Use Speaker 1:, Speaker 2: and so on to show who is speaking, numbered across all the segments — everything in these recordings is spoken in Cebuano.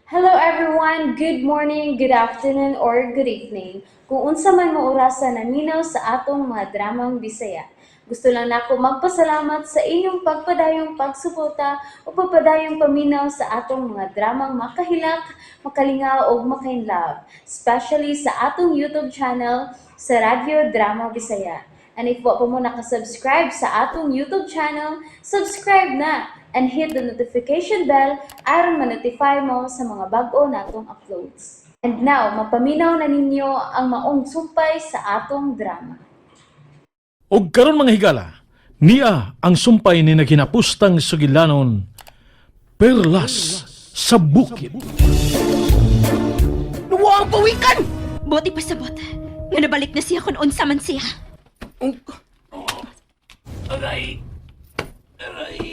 Speaker 1: Hello everyone! Good morning, good afternoon, or good evening. Kung unsa man mo orasa naminaw sa atong mga dramang Bisaya. Gusto lang nako magpasalamat sa inyong pagpadayong pagsuporta o pagpadayong paminaw sa atong mga dramang makahilak, makalingaw ug makainlove, especially sa atong YouTube channel sa Radyo Drama Bisaya. And if wa pa mo nakasubscribe sa atong YouTube channel, subscribe na and hit the notification bell aron ma-notify mo sa mga bag-o natong uploads. And now, mapaminaw na ninyo ang maong sumpay sa atong drama.
Speaker 2: Og karon, mga higala, niya ang sumpay ni naghinapustang sugilanon, Perlas sa Bukid.
Speaker 3: Nuwa ang pawikan!
Speaker 4: Buti pasabot nga nabalik na siya kung unsa man siya.
Speaker 2: Aray! Aray!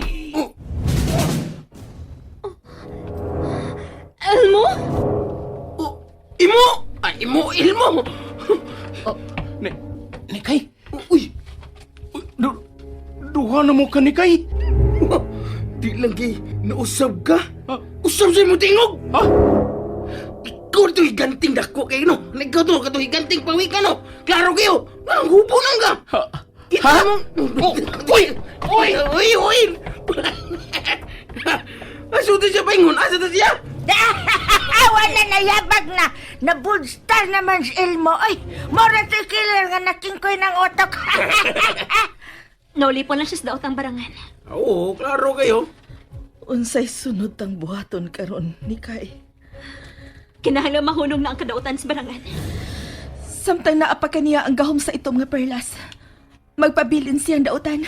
Speaker 4: Elmo?
Speaker 3: Oh, imo! Ay, imo, Ilmo! Oh. Ne, Nikay! Uy! Uy, duha na mo ka, Nikay! Di lang kay nausab ka. Usab sa imo tingog! Ha? Ikaw to higanting dako kay no. Ikaw to kato higanting pawikan no. Klaro kayo. Ang hubo nang ka. Kita mo. Uy! Uy! Uy! Uy! Asa to siya paingon? Asa to siya?
Speaker 5: Wala na yabag na. Nabulstar naman si Elmo. Ay, mora to killer nga nakingkoy ng otok.
Speaker 4: Naulipon lang siya sa daot ang barangan.
Speaker 3: Oo, klaro kayo.
Speaker 6: Unsay sunod tang buhaton karon ni Kay?
Speaker 4: Kinahanglan mahunong na ang kadautan sa barangan.
Speaker 6: Samtang naa pa kaniya ang gahom sa itom nga perlas, magpabilin siyang dautan.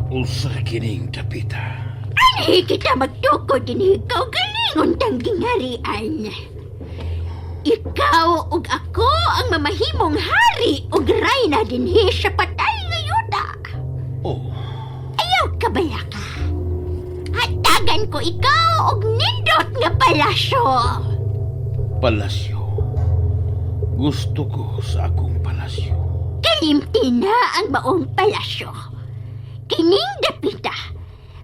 Speaker 3: Unsa kining dapita?
Speaker 4: Anhi kita magtukod dinhi kaugalingon tang gingharian. Ikaw ug ako ang mamahimong hari ug rayna dinhi sa patay nga yuta.
Speaker 3: Oh,
Speaker 4: Ayaw ka balaka. Hatagan ko ikaw og nindot nga palasyo.
Speaker 3: Palasyo. Gusto ko sa akong palasyo.
Speaker 4: Kalimti na ang maong palasyo. Kining dapita,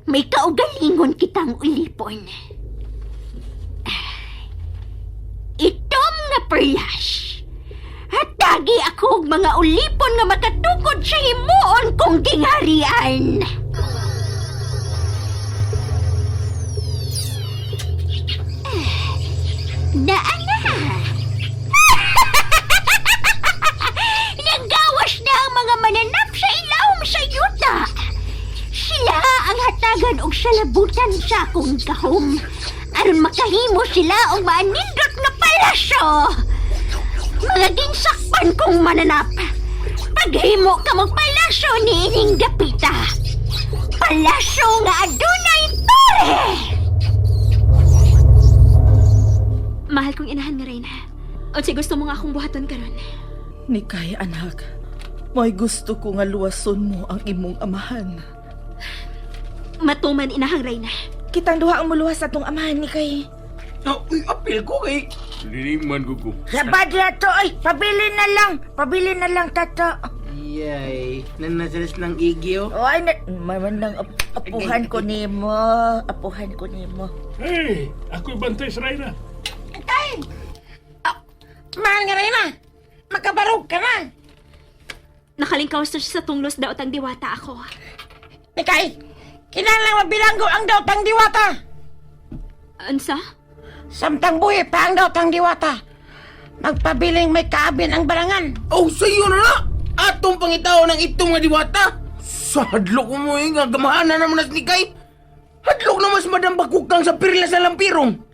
Speaker 4: may kaugalingon kitang ulipon. Itom nga perlas. Hatagi ako og mga ulipon nga makatukod sa himuon kong gingharian. Naa na. Nanggawas na ang mga mananap sa ilawom sa yuta. Sila ang hatagan og salabutan sa akong gahom. Aron makahimo sila og maanindot nga palasyo. Mga ginsakpan kong mananap. Paghimo ka mong palasyo ni ining dapita. Palasyo nga adunay tore! Mahal kong inahan nga Reyna. Unsay gusto mo nga akong buhaton karon?
Speaker 6: Ni Kay, anak, may gusto ko nga luwason mo ang imong amahan.
Speaker 4: Matuman inahang Reyna.
Speaker 6: Kitang duha ang muluwas sa atong amahan ni Kay.
Speaker 3: Ah, uy, apil ko kay. Dili man ko ko.
Speaker 5: Sabad na to. Ay, pabili na lang. Pabili na lang, tato.
Speaker 7: Yay, nanasalas ng igyo.
Speaker 5: Oh, ay, na, maman lang, apuhan ko nimo. Apuhan ko nimo.
Speaker 2: Hey! Ako'y bantay sa Reyna.
Speaker 7: Mahal nga rin ah! Makabarog ka na!
Speaker 4: Nakalingkawas na siya sa tunglos daot ang diwata ako.
Speaker 7: Nikay, kinahanglan mabilanggo ang daotang diwata!
Speaker 4: Unsa?
Speaker 7: Samtang buhi pa ang daotang diwata. Magpabiling may kaabin ang barangan. Oh, sa iyo na na! Atong pangitao ng itong nga diwata! Sa hadlok mo eh, nga gamahan na naman nas Nikay! Hadlok na mas madam bakukang sa pirla sa lampirong!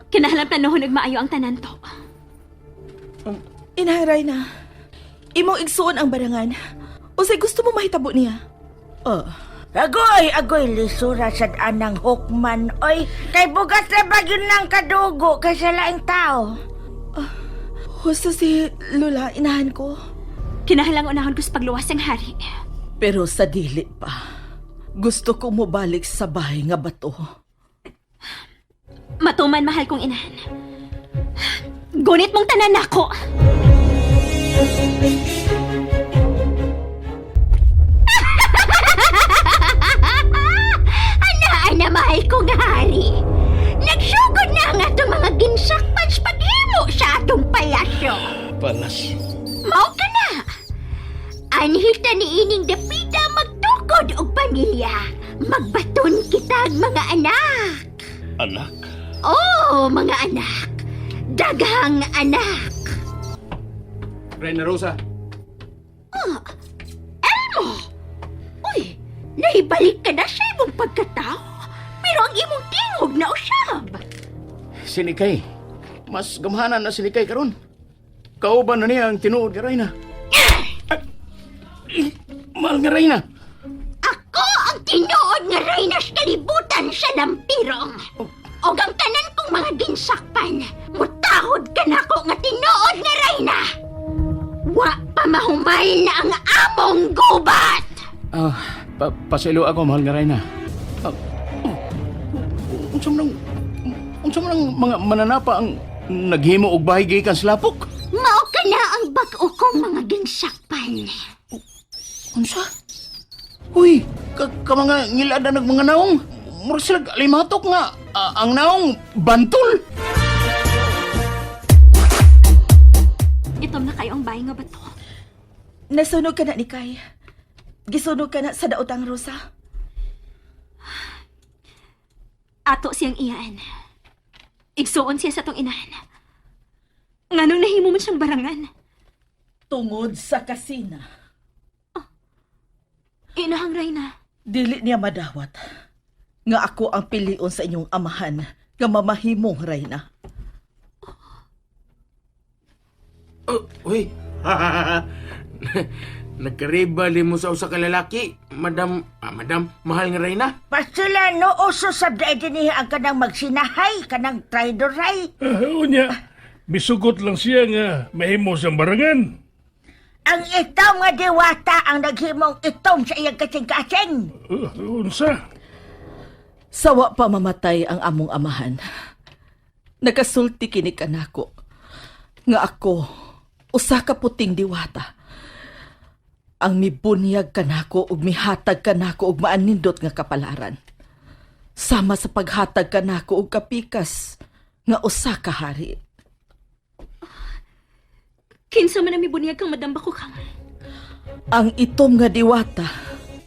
Speaker 4: Kinahanglan planohon og maayo ang tanan to.
Speaker 6: Inahang Rayna, imong igsuon ang barangan. Unsay gusto mo mahitabo niya? Oh,
Speaker 5: Agoy, agoy, lisura sad anang hukman. Oy, kay bugas na ba yun ng kadugo kay sa laing tao?
Speaker 6: Husto si Lula, inahan ko.
Speaker 4: Kinahanglan unahon ko sa pagluwas ang hari.
Speaker 6: Pero sa dili pa, gusto ko mobalik sa bahay nga bato.
Speaker 4: Matuman mahal kong inahan. Gunit mong tanan nako. Anhita ni ining dapita magtukod og pamilya. Magbaton kitag mga anak.
Speaker 3: Anak?
Speaker 4: Oh, mga anak. Daghang anak.
Speaker 3: Reyna Rosa.
Speaker 4: Elmo! Uy, naibalik ka na sa imong pagkatao. Pero ang imong tingog na usab.
Speaker 3: Sinikay. Mas gamhanan na sinikay karon. Kauban na niya ang tinuod nga Reyna. Ay, mahal nga Reyna.
Speaker 4: Ako ang tinuod nga reyna sa kalibutan sa lampirong. Og ang tanan kong mga ginsakpan, mutahod ka nako nga tinuod nga reyna. Wa pa mahumal na ang among gubat.
Speaker 3: Ah, pasilo ako, mahal nga Reyna. Ah, oh, unsa man ang unsa man ang mga mananapa ang naghimo og bahay gikan sa lapok?
Speaker 4: Mao ka na ang bag-o kong mga ginsakpan.
Speaker 3: Unsa? Uy, ka mga ngilada nag mga naong. Murag sila alimatok nga ang naong bantol.
Speaker 4: Itom na kayo ang bahay nga bato.
Speaker 6: Nasunog ka na ni Kay. Gisunog ka na sa daotang Rosa.
Speaker 4: Ato siyang iyaan. Igsuon siya sa tong inahan. Nganong nahimo man siyang barangan.
Speaker 8: Tungod sa kasina,
Speaker 4: Inahang Reyna.
Speaker 8: dili niya madawat nga ako ang pilion sa inyong amahan nga mamahimong reyna.
Speaker 7: Oh, uy. Nagkaribal mo sa usa ka lalaki, Madam, Madam, mahal nga Reyna.
Speaker 5: Pastila no uso sa daig dinhi ang kanang magsinahay, kanang traidoray.
Speaker 9: Unya, misugot lang siya nga mahimo siyang barangan.
Speaker 5: Ang itom nga diwata ang naghimong itom sa iyang kasing-kasing.
Speaker 9: Unsa?
Speaker 8: Sawa pa mamatay ang among amahan. Nakasulti kini kanako nga ako usa ka puting diwata. Ang mibunyag kanako ug mihatag kanako og maanindot nga kapalaran. Sama sa paghatag kanako og kapikas nga usa ka hari.
Speaker 4: Kinsa man ang mibunyag kang Madam Bakukang.
Speaker 8: Ang itom nga diwata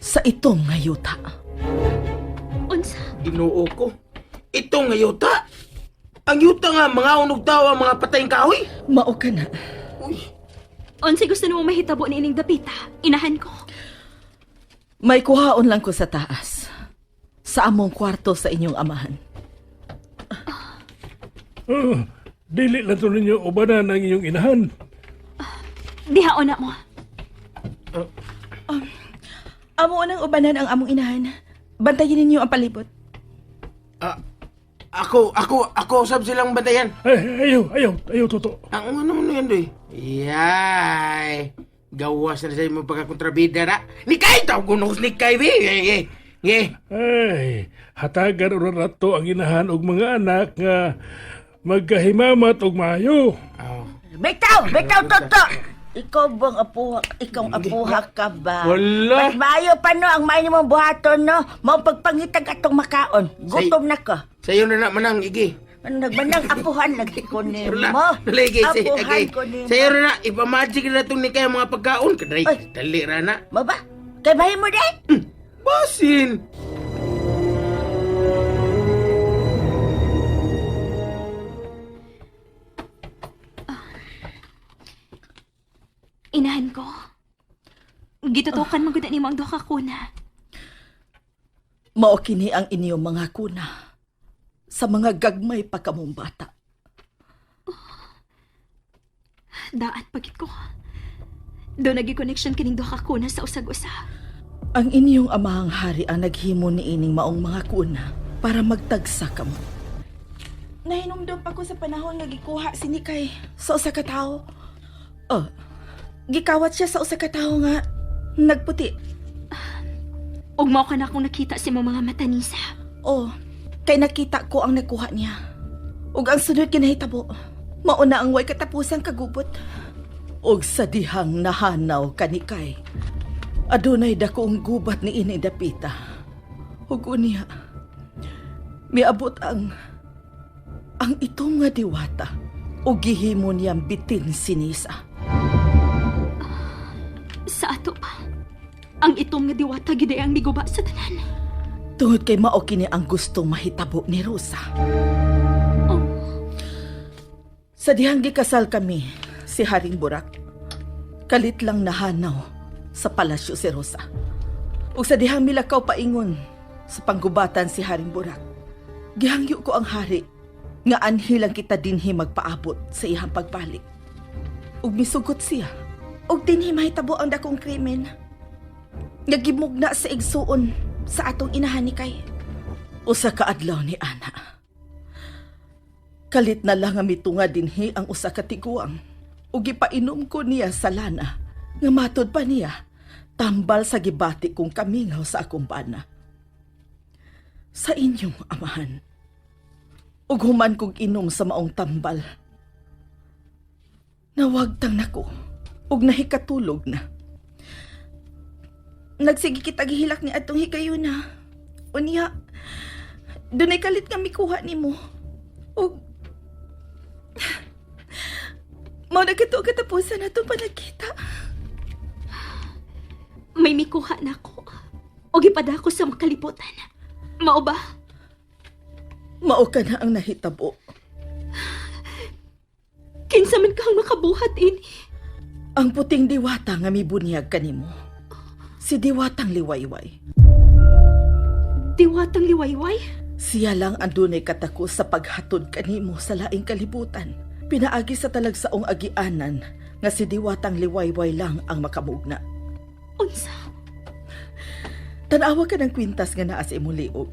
Speaker 8: sa itom nga yuta.
Speaker 4: Unsa?
Speaker 7: Ginoo ko. Ito nga yuta. Ang yuta nga mga unog tao ang mga patayng kahoy.
Speaker 8: Mao ka na.
Speaker 4: Unsay gusto nimo mahitabo ni ining dapita? Inahan ko.
Speaker 8: May kuhaon lang ko sa taas. Sa among kwarto sa inyong amahan.
Speaker 9: Dili lang to ninyo ubanan ang inyong inahan.
Speaker 4: Dihaon na mo.
Speaker 6: Amo nang ubanan ang among inahan. Bantayin ninyo ang palibot.
Speaker 7: Ah, ako usab silang bantayan.
Speaker 9: Ay, ayaw, ayaw, ayaw, toto.
Speaker 7: Ang ano mo na yan, doy? Yay! Gawas na sa imo pagkakontrabida na. Nikay! Tawag ko ni Kay, be! Eh, eh, eh.
Speaker 9: Ay, hatagan ora nato ang inahan og mga anak nga magkahimamat og maayo.
Speaker 7: Oh.
Speaker 5: Bitaw, bitaw toto. Ikaw bang apuha, ikaw ang apuha ka ba?
Speaker 7: Wala.
Speaker 5: Mas maayo pa no ang maayo mong buhaton no. Mao pagpangitag atong makaon. Gutom na ko.
Speaker 7: Sa'yo na na manang, Igi.
Speaker 5: Ano nagmanang apuhan lagi ko nimo.
Speaker 7: Wala. Dali, Igi.
Speaker 5: Apuhan
Speaker 7: Igi.
Speaker 5: ko nimo.
Speaker 7: Sa'yo na na, ipamagic na itong nikay ang mga pagkaon. Kadray,
Speaker 5: Ay.
Speaker 7: dali ra na.
Speaker 5: Baba, kay bahin mo din.
Speaker 7: Basin!
Speaker 4: Inahan ko. Gitutukan man gud nimo ang duha ka kuna.
Speaker 8: Mao kini ang inyong mga kuna sa mga gagmay pa kamong bata.
Speaker 4: Daat pagit ko. Do nagi connection kining duha ka kuna sa usag-usa.
Speaker 8: Ang inyong amahang hari ang naghimo ni ining maong mga kuna para magtagsa kamo.
Speaker 6: Nahinumdum pa ko sa panahon nga gikuha si Nikay sa usa ka tawo.
Speaker 8: Oh,
Speaker 6: Gikawat siya sa usa ka tawo nga nagputi.
Speaker 4: Ug mao ka na akong nakita sa imong mga mata nisa.
Speaker 6: Oh, kay nakita ko ang nakuha niya. Ug ang sunod kinahitabo, mauna ang way katapusang kagubot.
Speaker 8: og sa dihang nahanaw kanikay. Adunay dakong gubat ni ini dapita. Ug unya, miabot ang itom nga diwata ug gihimo niyang bitin sinisa.
Speaker 4: Sa ato pa, ang itom nga diwata gid ang miguba sa tanan.
Speaker 8: Tungod kay mao kini ang gustong mahitabo ni Rosa.
Speaker 4: Oh.
Speaker 8: Sa dihang gikasal kami, si Haring Burak. Kalit lang nahanaw sa palasyo si Rosa. Ug sa dihang milakaw paingon sa panggubatan si Haring Burak. Gihangyo ko ang hari nga anhi lang kita dinhi magpaabot sa iyang pagbalik. Ug misugot siya.
Speaker 6: Ug dinhi mahitabo ang dakong krimen. Nga gimugna sa igsuon sa atong inahan ni Kay.
Speaker 8: Usa ka adlaw ni Ana. Kalit na lang nga mitunga dinhi ang usa ka tiguang. Ug gipainom ko niya sa lana nga matod pa niya tambal sa gibati kong kamingaw sa akong bana. Sa inyong amahan. Ug human kog inom sa maong tambal. Nawagtang nako ug nahikatulog na.
Speaker 6: Nagsige kita gihilak ni atong higayuna. Unya, dunay kalit nga mikuha nimo. Ug mao na kato ang katapusan natong panagkita.
Speaker 4: May mikuha na ako. O gipadako sa makalibutan. Mao ba?
Speaker 8: Mao ka na ang nahitabo.
Speaker 4: Kinsa man kang makabuhat ini.
Speaker 8: Ang puting diwata nga mibunyag kanimo. Si Diwatang Liwayway.
Speaker 4: Diwatang liwayway?
Speaker 8: Siya lang ang dunay katako sa paghatod kanimo sa laing kalibutan. Pinaagi sa talagsaong agianan nga si Diwatang Liwayway lang ang makamugna.
Speaker 4: Unsa?
Speaker 8: Tanawa ka ng kwintas nga naa sa imong liog.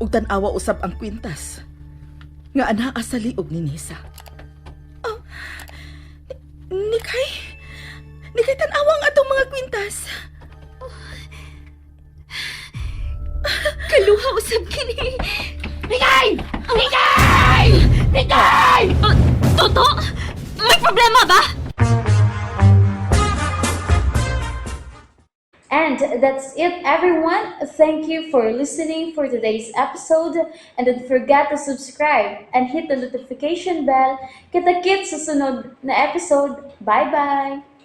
Speaker 8: Ug tan-awa usab ang kwintas nga anaa sa liog ni Nisa.
Speaker 6: Nikay, Nikay, tan-awa ang atong mga kwintas.
Speaker 4: Kaluha usab kini. Nikay! Nikay! Nikay! Toto! May problema ba?
Speaker 1: And that's it, everyone. Thank you for listening for today's episode. And don't forget to subscribe and hit the notification bell. Kita-kits sa sunod na episode. Bye-bye!